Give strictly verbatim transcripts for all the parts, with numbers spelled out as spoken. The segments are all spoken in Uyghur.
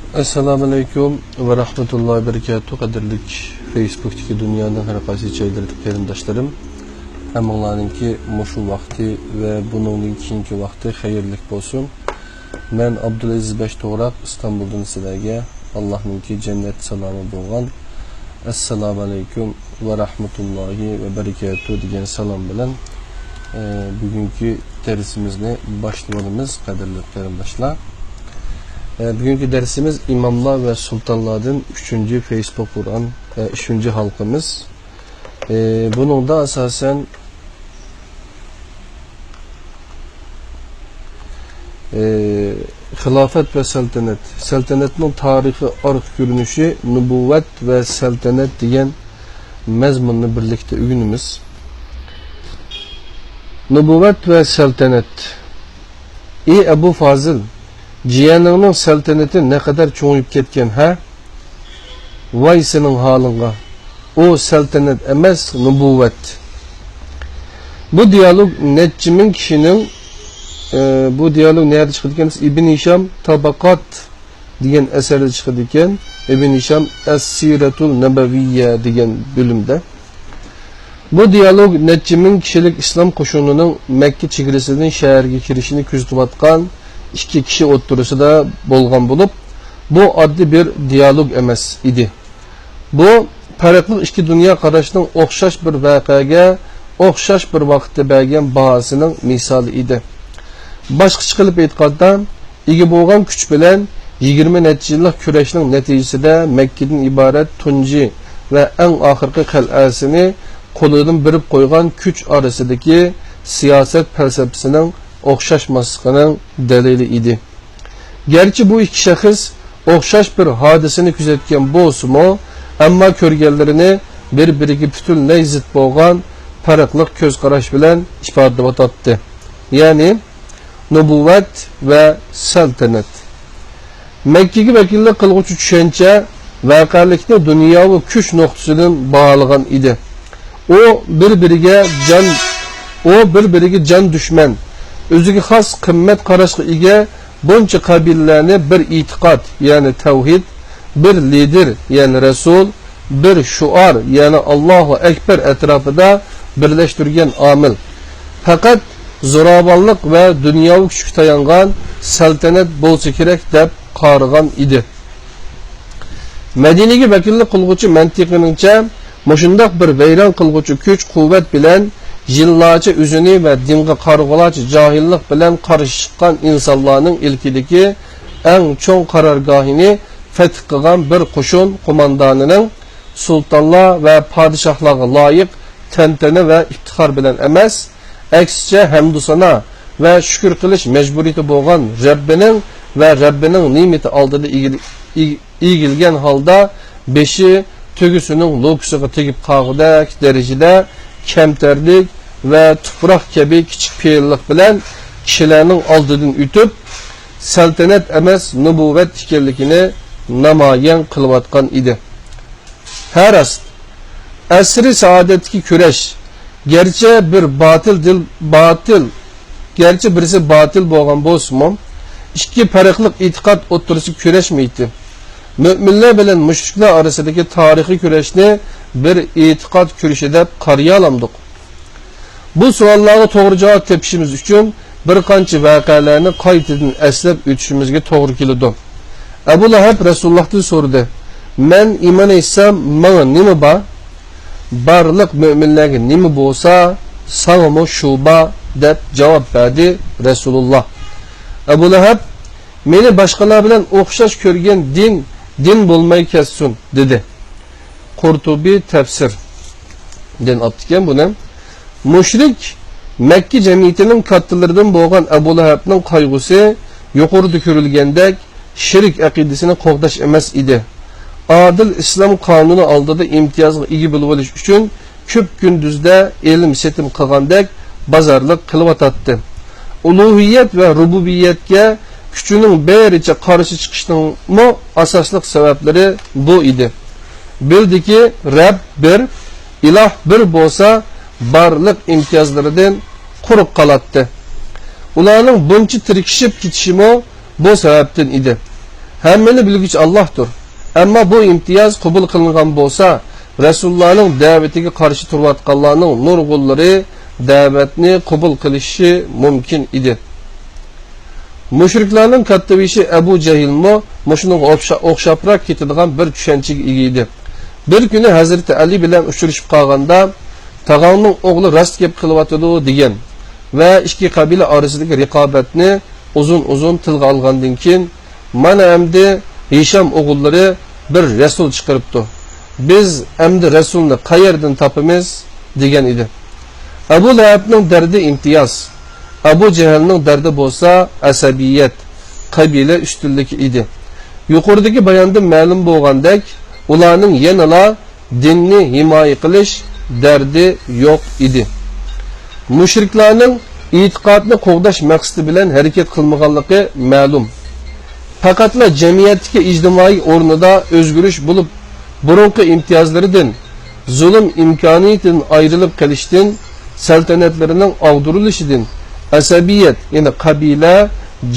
ئەسسالامۇئەلەيكۇم ۋە رەھمەتۇللاھى ۋە بەرىكاتۇھ. قەدىرلىك فېيسبۇكتىكى دۇنيانىڭ ھەر قايسى جايلىرىدىكى قېرىنداشلىرىم، ھەممىڭلارنىڭكى مۇشۇ ۋاقتى ۋە بۇنىڭدىن كېيىنكى ۋاقتى خەيرلىك بولسۇن. مەن ئابدۇلئەزىز بەش توغراق ئىستانبۇلدىن سىلەرگە ئاللاھنىڭكى جەننەت سالامى بولغان ئەسسالامۇئەلەيكۇم ۋە رەھمەتۇللاھى ۋە بەرىكاتۇھ دېگەن سالام بىلەن، ئە، بۈگۈنكى دەرسىمىزنى باشلىۋالىمىز، قەدىرلىك قېرىنداشلار. ئە، بۈگۈنكى دەرسىمىز ئىماملار ۋە سۇلتانلاردىن ئۈچىنچى فېيسبۇك قۇرئان، ئە، ئۈچىنچى ھالقىمىز. ئە، بۇنىڭدا ئاساسەن، ئى، خىلاپەت ۋە سەلتەنەت، سەلتەنەتنىڭ تارىخىي ئارقا كۆرۈنۈشى، نۇبۇۋۋەت ۋە سەلتەنەت دېگەن مەزمۇننى بىرلىكتە ئۆگىنىمىز. نۇبۇۋۋەت ۋە سەلتەنەت. ئى ئەبۇ فازىل، جىيەنىڭنىڭ سەلتەنىتى نەقەدەر چوڭىيىپ كەتكەن ھە؟ ۋاي سېنىڭ ھالىڭغا! ئۇ سەلتەنەت ئەمەس، نۇبۇۋۋەت. بۇ دىيالوگ نەچچە مىڭ كىشىنىڭ، ئى، بۇ دىيالوگ نەدە چىقىدىكەن؟ ئىبن ھىشام تاباقات دېگەن ئەسەردە چىقىدىكەن. ئىبن ھىشام ئەس-سىرەتۇل نەبەۋىيە دېگەن بۆلۈمدە. بۇ دىيالوگ نەچچە مىڭ كىشىلىك ئىسلام قوشۇنىنىڭ مەككە چېگرىسىدىن شەھەرگە كىرىشىنى كۆزىتىۋاتقان ئىككى كىشى ئوتتۇرىسىدا بولغان بولۇپ، بۇ ئاددىي بىر دىيالوگ ئەمەس ئىدى. بۇ پەرقلىق ئىككى دۇنيا قاراشنىڭ ئوخشاش بىر ۋەقەگە ئوخشاش بىر ۋاقىتتا بەرگەن باھاسىنىڭ مىسالى ئىدى. باشقىچە قىلىپ ئېيتقاندا، ئىگە بولغان كۈچ بىلەن يىگىرمە نەچچە يىللىق كۈرەشنىڭ نەتىجىسىدە مەككىدىن ئىبارەت تۇنجى ۋە ئەڭ ئاخىرقى قەلئەسىنى قولىدىن بېرىپ قويغان كۈچ ئارىسىدىكى سىياسەت پەلسەپىسىنىڭ ئوخشاشماسلىقىنىڭ دەلىلى ئىدى. گەرچە بۇ ئىككى شەخس ئوخشاش بىر ھادىسىنى كۆزەتكەن بولسىمۇ، ئەمما كۆرگەنلىرىنى بىر-بىرىگە پۈتۈنلەي زىت بولغان پەرقلىق كۆز قاراش بىلەن ئىپادىلەۋاتاتتى. يەنى، نۇبۇۋۋەت ۋە سەلتەنەت. مەككىگە ۋەكىللىك قىلغۇچى چۈشەنچە ۋەقەلىكنى دۇنياۋى كۈچ نۇقتىسىدىن باھالىغان ئىدى. ئۇ بىر-بىرىگە جان، ئۇ بىر-بىرىگە جان دۈشمەن، ئۆزىگە خاس قىممەت قاراشقا ئىگە بۇنچە قەبىلىلەرنى بىر ئېتىقاد، يەنى تەۋھىد، بىر لىدىر، يەنى رەسۇل، بىر شوئار، يەنى ئاللاھۇ ئەكبەر ئەتراپىدا بىرلەشتۈرگەن ئامىل، پەقەت زوراۋانلىق ۋە دۇنياۋى كۈچكە تايانغان سەلتەنەت بولسا كېرەك دەپ قارىغان ئىدى. مەدىنىگە ۋەكىللىك قىلغۇچى مەنتىقىنىڭچە، مۇشۇنداق بىر ۋەيران قىلغۇچى كۈچ-قۇۋۋەت بىلەن يىللارچە ئۆزىنى ۋە دىنغا قارىغۇلارچە جاھىللىق بىلەن قارشى چىققان ئىنسانلارنىڭ ئىلكىدىكى ئەڭ چوڭ قارارگاھىنى فەتھ قىلغان بىر قوشۇن قوماندانىنىڭ سۇلتانلار ۋە پادىشاھلارغا لايىق تەنتەنە ۋە ئىپتىخار بىلەن ئەمەس، ئەكسىچە ھەمدۇسانا ۋە شۈكۈر قىلىش مەجبۇرىيىتى بولغان رەببىنىڭ ۋە رەببىنىڭ نېمىتى ئالدىدا ئېگىل-، ئېگ-، ئېگىلگەن ھالدا بېشى تۆگىسىنىڭ لوكىسىغا تېگىپ قالغۇدەك دەرىجىدە كەمتەرلىك ۋە تۇپراق كەبى كىچىك پېئىللىق بىلەن كىشىلەرنىڭ ئالدىدىن ئۆتۈپ، سەلتەنەت ئەمەس، نۇبۇۋۋەت ئىكەنلىكىنى نامايان قىلىۋاتقان ئىدى. ھە راست، ئەسرى سائادەتتىكى كۈرەش، گەرچە بىر باتىل دىل، باتىل، گەرچە بىرسى باتىل بولغان بولسىمۇ، ئىككى پەرقلىق ئېتىقاد ئوتتۇرىسىدا كۈرەشمەيتتى. مۆمىنلەر بىلەن مۇشرىكلار ئارىسىدىكى تارىخىي كۈرەشنى بىر ئېتىقاد كۈرىشى دەپ قارىيالامدۇق؟ بۇ سوئاللارغا توغرا جاۋاب تېپىشىمىز ئۈچۈن بىر قانچە ۋەقەلەرنى قايتىدىن ئەسلەپ ئۆتۈشىمىزگە توغرا كېلىدۇ. ئەبۇ لەھەب رەسۇلۇللاھتىن سورىدى، مەن ئىمان ئېيتسام، ماڭا نېمە بار؟ بارلىق مۆمىنلەرگە نېمە بولسا، ساڭىمۇ شۇ بار، دەپ جاۋاب بەردى رەسۇلۇللاھ. ئەبۇ لەھەب، مېنى باشقىلار بىلەن ئوخشاش كۆرگەن دىن، دىن بولماي كەتسۇن، دېدى. قۇرتۇبى تەپسىر دىن ئاپتىكەن بۇنى. مۇشرىك مەككە جەمئىيىتىنىڭ كاتتىلىرىدىن بولغان ئەبۇ لەھەبنىڭ قايغۇسى يۇقىرىدا كۆرۈلگەندەك شىرك ئەقىدىسىنى قوغداش ئەمەس ئىدى. ئادىل ئىسلام قانۇنى ئالدىدا ئىمتىيازغا ئىگە بولۇۋېلىش ئۈچۈن كۆپ كۈندۈزدە ئېلىم-سېتىم قىلغاندەك بازارلىق قىلىۋاتاتتى. ئۇلۇھىيەت ۋە رۇبۇبىيەتكە كۈچىنىڭ بېرىچە قارشى چىقىشنىڭمۇ ئاساسلىق سەۋەبلىرى بۇ ئىدى. بىلدىكى، رەب بىر، ئىلاھ بىر بولسا، بارلىق ئىمتىيازلىرىدىن قۇرۇق قالاتتى. ئۇلارنىڭ بۇنچە تىركىشىپ كېتىشىمۇ بۇ سەۋەبتىن ئىدى. ھەممىنى بىلگۈچى ئاللاھتۇر. ئەمما بۇ ئىمتىياز قوبۇل قىلىنغان بولسا، رەسۇللارنىڭ دەۋىتىگە قارشى تۇرۇۋاتقانلارنىڭ نۇرغۇنلىرى دەۋەتنى قوبۇل قىلىشى مۇمكىن ئىدى. مۇشرىكلارنىڭ كاتتىبېشى ئەبۇ جەھىلمۇ مۇشۇنىڭغا ئوخشا-، ئوخشاپراق كېتىدىغان بىر چۈشەنچىگە ئىگە ئىدى. بىر كۈنى ھەزرىتى ئەلى بىلەن ئۇچرىشىپ قالغاندا، «تاغاڭنىڭ ئوغلى راست گەپ قىلىۋاتىدۇ» دېگەن ۋە ئىككى قەبىلە ئارىسىدىكى رىقابەتنى ئۇزۇن-ئۇزۇن تىلغا ئالغاندىن كېيىن، «مانا ئەمدى ھىشام ئوغۇللىرى بىر رەسۇل چىقىرىپتۇ. بىز ئەمدى رەسۇلنى قەيەردىن تاپىمىز؟» دېگەن ئىدى. ئەبۇ لەھەبنىڭ دەردى ئىمتىياز، ئەبۇ جەھىلنىڭ دەردى بولسا ئەسەبىيەت، قەبىلە ئۈستۈنلۈكى ئىدى. يۇقىرىدىكى باياندىن مەلۇم بولغاندەك، ئۇلارنىڭ يەنىلا دىننى ھىمايە قىلىش دەردى يوق ئىدى. مۇشرىكلارنىڭ ئېتىقادنى قوغداش مەقسىتى بىلەن ھەرىكەت قىلمىغانلىقى مەلۇم. پەقەتلا جەمئىيەتتىكى ئىجتىمائىي ئورنىدا ئۆزگىرىش بولۇپ، بۇرۇنقى ئىمتىيازلىرىدىن، زۇلۇم ئىمكانىيىتىدىن ئايرىلىپ قېلىشتىن، سەلتەنەتلىرىنىڭ ئاغدۇرۇلۇشىدىن، ئەسەبىيەت، يەنى قەبىلە،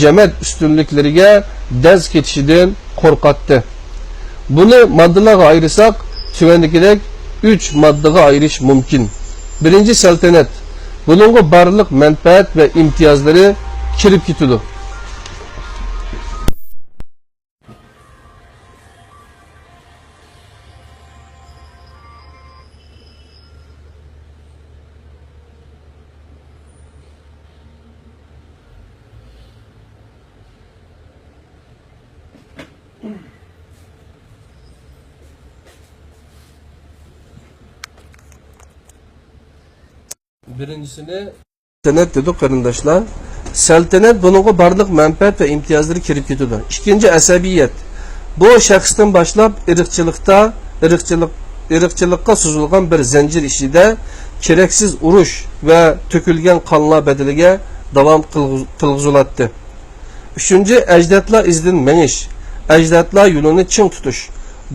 جەمەت ئۈستۈنلۈكلىرىگە دەز كېتىشىدىن قورقاتتى. بۇنى ماددىلارغا ئايرىساق، تۆۋەندىكىدەك ئۈچ ماددىغا ئايرىش مۇمكىن. بىرىنچى، سەلتەنەت. بۇنىڭغا بارلىق مەنپەئەت ۋە ئىمتىيازلىرى كىرىپ كېتىدۇ. بىرىنچىسىنى سەلتەنەت دېدۇق، قېرىنداشلار. سەلتەنەت، بۇنىڭغا بارلىق مەنپەئەت ۋە ئىمتىيازلىرى كىرىپ كېتىدۇ. ئىككىنچى، ئەسەبىيەت. بۇ شەخستىن باشلاپ ئىرقچىلىقتا، ئىرقچىلىق، ئىرقچىلىققا سوزۇلغان بىر زەنجىر ئىچىدە كېرەكسىز ئۇرۇش ۋە تۆكۈلگەن قانلار بەدىلىگە داۋام قىلغۇ-، قىلغۇزۇلاتتى. ئۈچىنچى، ئەجدادلار ئىزىدىن مېڭىش، ئەجدادلار يولىنى چىڭ تۇتۇش.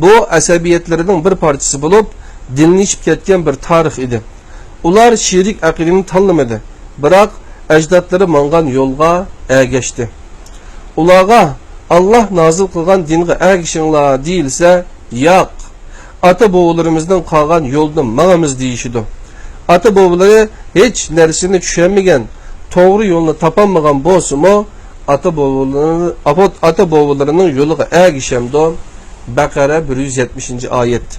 بۇ ئەسەبىيەتلىرىنىڭ بىر پارچىسى بولۇپ، دىنلىشىپ كەتكەن بىر تارىخ ئىدى. ئۇلار شېرىك ئەقىدىنى تاللىمىدى، بىراق ئەجدادلىرى ماڭغان يولغا ئەگەشتى. ئۇلارغا، «ئاللاھ نازىل قىلغان دىنغا ئەگىشىڭلار» دېيىلسە، «ياق، ئاتا-بوۋىلىرىمىزدىن قالغان يولدا ماڭىمىز» دېيىشىدۇ. ئاتا-بوۋىلىرى ھېچ نەرسىنى چۈشەنمىگەن، توغرا يولنى تاپالمىغان بولسىمۇ، ئاتا-بوۋىلىرىنى، ئاپوت-، ئاتا-بوۋىلىرىنىڭ يولىغا ئەگىشەمدۇ؟ بەقەرە، بىر يۈز يەتمىشىنچى ئايەت.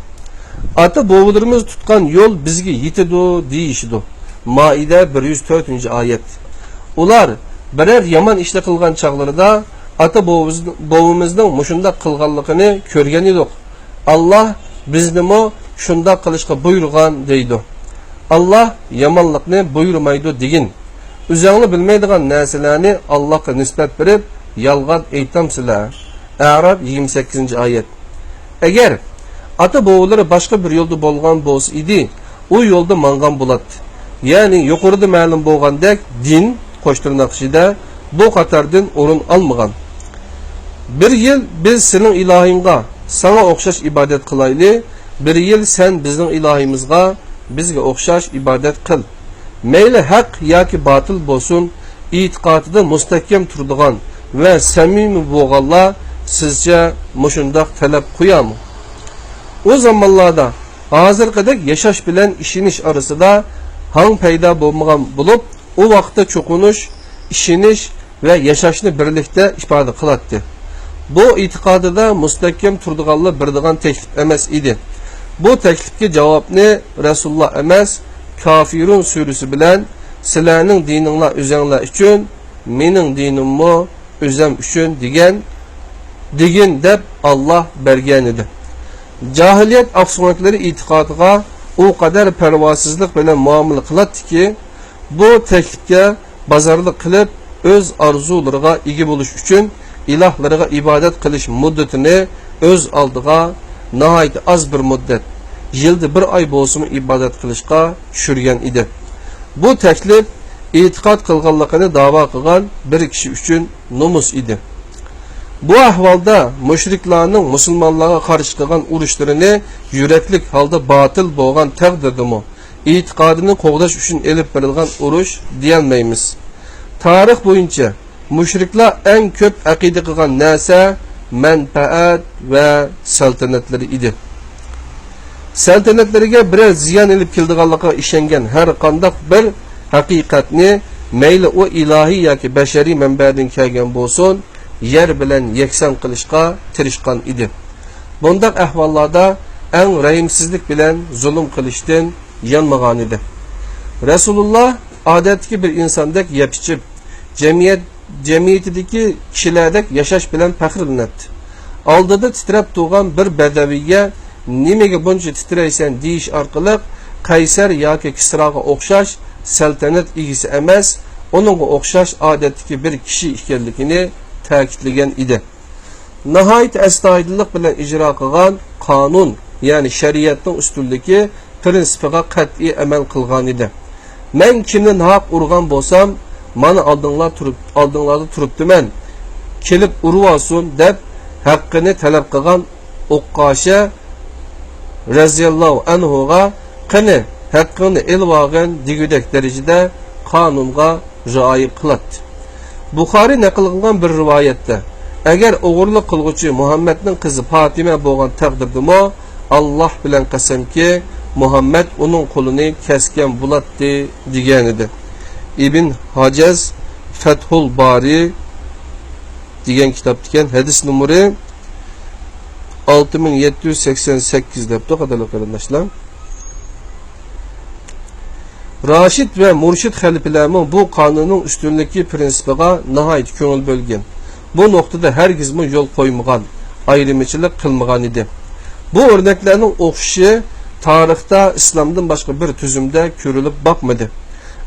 «ئاتا-بوۋىلىرىمىز تۇتقان يول بىزگە يېتىدۇ» دېيىشىدۇ. مائىدە، بىر يۈز تۆتىنچى ئايەت. ئۇلار بىرەر يامان ئىشنى قىلغان چاغلىرىدا، «ئاتا-بوۋىمىز-، بوۋىمىزنىڭ مۇشۇنداق قىلغانلىقىنى كۆرگەن ئىدۇق. ئاللاھ بىزنىمۇ شۇنداق قىلىشقا بۇيرۇغان» دەيدۇ. «ئاللاھ يامانلىقنى بۇيرۇمايدۇ» دېگىن. ئۆزەڭلار بىلمەيدىغان نەرسىلەرنى ئاللاھقا نىسبەت بېرىپ يالغان ئېيتامسىلەر؟ ئەراپ، يىگىرمە سەككىزىنچى ئايەت. ئەگەر ئاتا-بوۋىلىرى باشقا بىر يولدا بولغان بولسا ئىدى، ئۇ يولدا ماڭغان بولاتتى. يەنى يۇقىرىدا مەلۇم بولغاندەك، دىن، قوش تىرناق ئىچىدە، بۇ قاتاردىن ئورۇن ئالمىغان. «بىر يىل بىز سېنىڭ ئىلاھىڭغا، ساڭا ئوخشاش ئىبادەت قىلايلى، بىر يىل سەن بىزنىڭ ئىلاھىمىزغا، بىزگە ئوخشاش ئىبادەت قىل. مەيلى ھەق ياكى باتىل بولسۇن، ئېتىقادىدا مۇستەھكەم تۇرىدىغان ۋە سەمىمىي بولغانلار سىزچە مۇشۇنداق تەلەپ قويارمۇ؟» ئۇ زامانلاردا ھازىرقىدەك ياشاش بىلەن ئىشىنىش ئارىسىدا ھاڭ پەيدا بولمىغان بولۇپ، ئۇ ۋاقىتتا چوقۇنۇش، ئىشىنىش ۋە ياشاشنى بىرلىكتە ئىپادە قىلاتتى. بۇ ئېتىقادىدا مۇستەھكەم تۇرىدىغانلار بېرىدىغان تەكلىپ ئەمەس ئىدى. بۇ تەكلىپكە جاۋابنى رەسۇلۇللا ئەمەس، كافىرۇن سۈرىسى بىلەن «سىلەرنىڭ دىنىڭلار ئۆزەڭلار ئۈچۈن، مېنىڭ دىنىممۇ ئۆزەم ئۈچۈن» دېگەن، دېگىن دەپ ئاللاھ بەرگەنىدى. جاھىلىيەت ئاقسۆڭەكلىرى ئېتىقادىغا ئۇ قەدەر پەرۋاسىزلىق بىلەن مۇئامىلە قىلاتتىكى، بۇ تەكلىپكە بازارلىق قىلىپ، ئۆز ئارزۇلىرىغا ئىگە بولۇش ئۈچۈن ئىلاھلىرىغا ئىبادەت قىلىش مۇددىتىنى ئۆز ئالدىغا ناھايىتى ئاز بىر مۇددەت، يىلدا بىر ئاي بولسىمۇ ئىبادەت قىلىشقا چۈشۈرگەن ئىدى. بۇ تەكلىپ ئېتىقاد قىلغانلىقىنى داۋا قىلغان بىر كىشى ئۈچۈن نومۇس ئىدى. بۇ ئەھۋالدا مۇشرىكلارنىڭ مۇسۇلمانلارغا قارشى قىلغان ئۇرۇشلىرىنى يۈرەكلىك ھالدا باتىل بولغان تەقدىردىمۇ، ئېتىقادىنى قوغداش ئۈچۈن ئېلىپ بېرىلغان ئۇرۇش دېيەلمەيمىز. تارىخ بويىچە مۇشرىكلار ئەڭ كۆپ ئەقىدە قىلغان نەرسە مەنپەئەت ۋە سەلتەنەتلىرى ئىدى. سەلتەنەتلىرىگە بىرەر زىيان ئېلىپ كېلىدىغانلىقىغا ئىشەنگەن ھەر قانداق بىر ھەقىقەتنى، مەيلى ئۇ ئىلاھىي ياكى بەشەرىي مەنبەدىن كەلگەن بولسۇن، يەر بىلەن يەكسان قىلىشقا تىرىشقان ئىدى. بۇنداق ئەھۋاللاردا ئەڭ رەھىمسىزلىك بىلەن زۇلۇم قىلىشتىن يانمىغانىدى. رەسۇلۇللا ئادەتتىكى بىر ئىنساندەك يەپ-ئىچىپ، جەمئىيەت، جەمئىيىتىدىكى كىشىلەردەك ياشاش بىلەن پەخىرلىنەتتى. ئالدىدا تىترەپ تۇرغان بىر بەدەۋىيگە «نېمىگە بۇنچە تىترەيسەن؟» دېيىش ئارقىلىق قەيسەر ياكى كىسراغا ئوخشاش سەلتەنەت ئىگىسى ئەمەس، ئۇنىڭغا ئوخشاش ئادەتتىكى بىر كىشى ئىكەنلىكىنى تەكىتلىگەن ئىدى. ناھايىتى ئەستايىدىللىق بىلەن ئىجرا قىلغان قانۇن، يەنى شەرىئەتنىڭ ئۈستۈنلۈكى پىرىنسىپىغا قەتئىي ئەمەل قىلغانىدى. «مەن كىمنى ناھەق ئۇرغان بولسام، مانا ئالدىڭلار تۇرۇپ، ئالدىڭلاردا تۇرۇپتىمەن، كېلىپ ئۇرۇۋالسۇن» دەپ ھەققىنى تەلەپ قىلغان ئوققاشە رەزىياللاھۇ ئەنھۇغا «قېنى، ھەققىڭنى ئېلىۋالغىن» دېگۈدەك دەرىجىدە قانۇنغا رىئايە قىلاتتى. بۇخارىي نەقىل قىلغان بىر رىۋايەتتە، «ئەگەر ئوغرىلىق قىلغۇچى مۇھەممەدنىڭ قىزى پاتىمە بولغان تەقدىردىمۇ، ئاللاھ بىلەن قەسەمكى، مۇھەممەد ئۇنىڭ قولىنى كەسكەن بولاتتى» دېگەنىدى. ئىبن ھاجەز فەتھۇل بارى دېگەن كىتابتىكەن، ھەدىس نومۇرى ئالتە مىڭ يەتتە يۈز سەكسەن سەككىز دەپتۇ، قەدىرلىك قېرىنداشلار. راشىد ۋە مۇرشىد خەلىپىلەرمۇ بۇ قانۇننىڭ ئۈستۈنلۈكى پىرىنسىپىغا ناھايىتى كۆڭۈل بۆلگەن، بۇ نۇقتىدا ھەرگىزمۇ يول قويمىغان، ئايرىمىچىلىق قىلمىغان ئىدى. بۇ ئۆرنەكلەرنىڭ ئوخشىشى تارىختا ئىسلامدىن باشقا بىر تۈزۈمدە كۆرۈلۈپ باقمىدى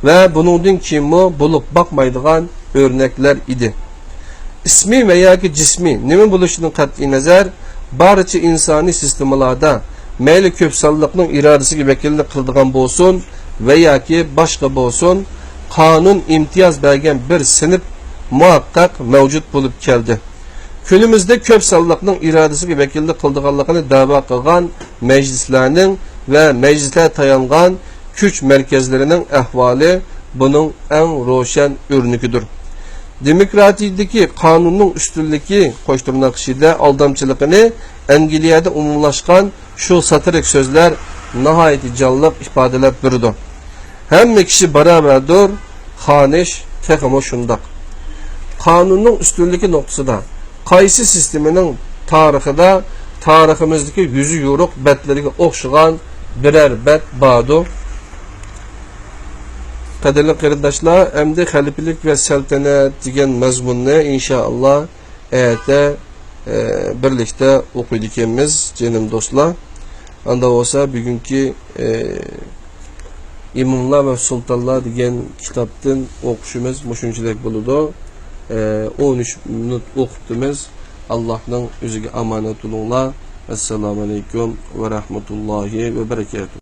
ۋە بۇنىڭدىن كېيىنمۇ بولۇپ باقمايدىغان ئۆرنەكلەر ئىدى. ئىسمى ۋە ياكى جىسمى نېمە بولۇشىدىن قەتئىينەزەر، بارچە ئىنسانىي سىستېمىلاردا، مەيلى كۆپ سانلىقنىڭ ئىرادىسىگە ۋەكىللىك قىلىدىغان بولسۇن ۋە ياكى باشقا بولسۇن، قانۇن ئىمتىياز بەرگەن بىر سىنىپ مۇھەققەق مەۋجۇت بولۇپ كەلدى. كۈنىمىزدە كۆپ سانلىقنىڭ ئىرادىسىگە ۋەكىللىك قىلىدىغانلىقىنى دەۋا قىلغان مەجلىسلەرنىڭ ۋە مەجلىسلەر تايانغان كۈچ مەركەزلىرىنىڭ ئەھۋالى بۇنىڭ ئەڭ روشەن ئۆرنىكىدۇر. دېموكراتىيىدىكى قانۇننىڭ ئۈستۈنلۈكى، قوش تىرناق ئىچىدە، ئالدامچىلىقىنى ئەنگلىيەدە ئومۇملاشقان شۇ ساتىرىك سۆزلەر ناھايىتى جانلىق ئىپادىلەپ بېرىدۇ. ھەممە كىشى باراۋەردۇر، خانىش تېخىمۇ شۇنداق. قانۇننىڭ ئۈستۈنلۈكى نۇقتىسىدا قايسى سىستېمىنىڭ تارىخىدا تارىخىمىزدىكى يۈزى يورۇق بەتلىرىگە ئوخشىغان بىرەر بەت باردۇ؟ قەدىرلىك قېرىنداشلار، ئەمدى خەلىپىلىك ۋە سەلتەنەت دېگەن مەزمۇننى ئىنشائاللا ئەتە، ئە، بىرلىكتە ئوقۇيدىكەنمىز، جېنىم دوستلار. ئاندا بولسا بۈگۈنكى، ئە، ئىماملار ۋە سۇلتانلار دېگەن كىتابتىن ئوقۇشىمىز مۇشۇنچىلىك بولىدۇ. ئە، ئون ئۈچ مىنۇت ئوقۇپتىمىز. ئاللاھنىڭ ئۆزىگە ئامانەت بولۇڭلار. ئەسسالامۇ ئەلەيكۇم ۋە رەھمەتۇللاھى ۋە بەرىكاتۇھ.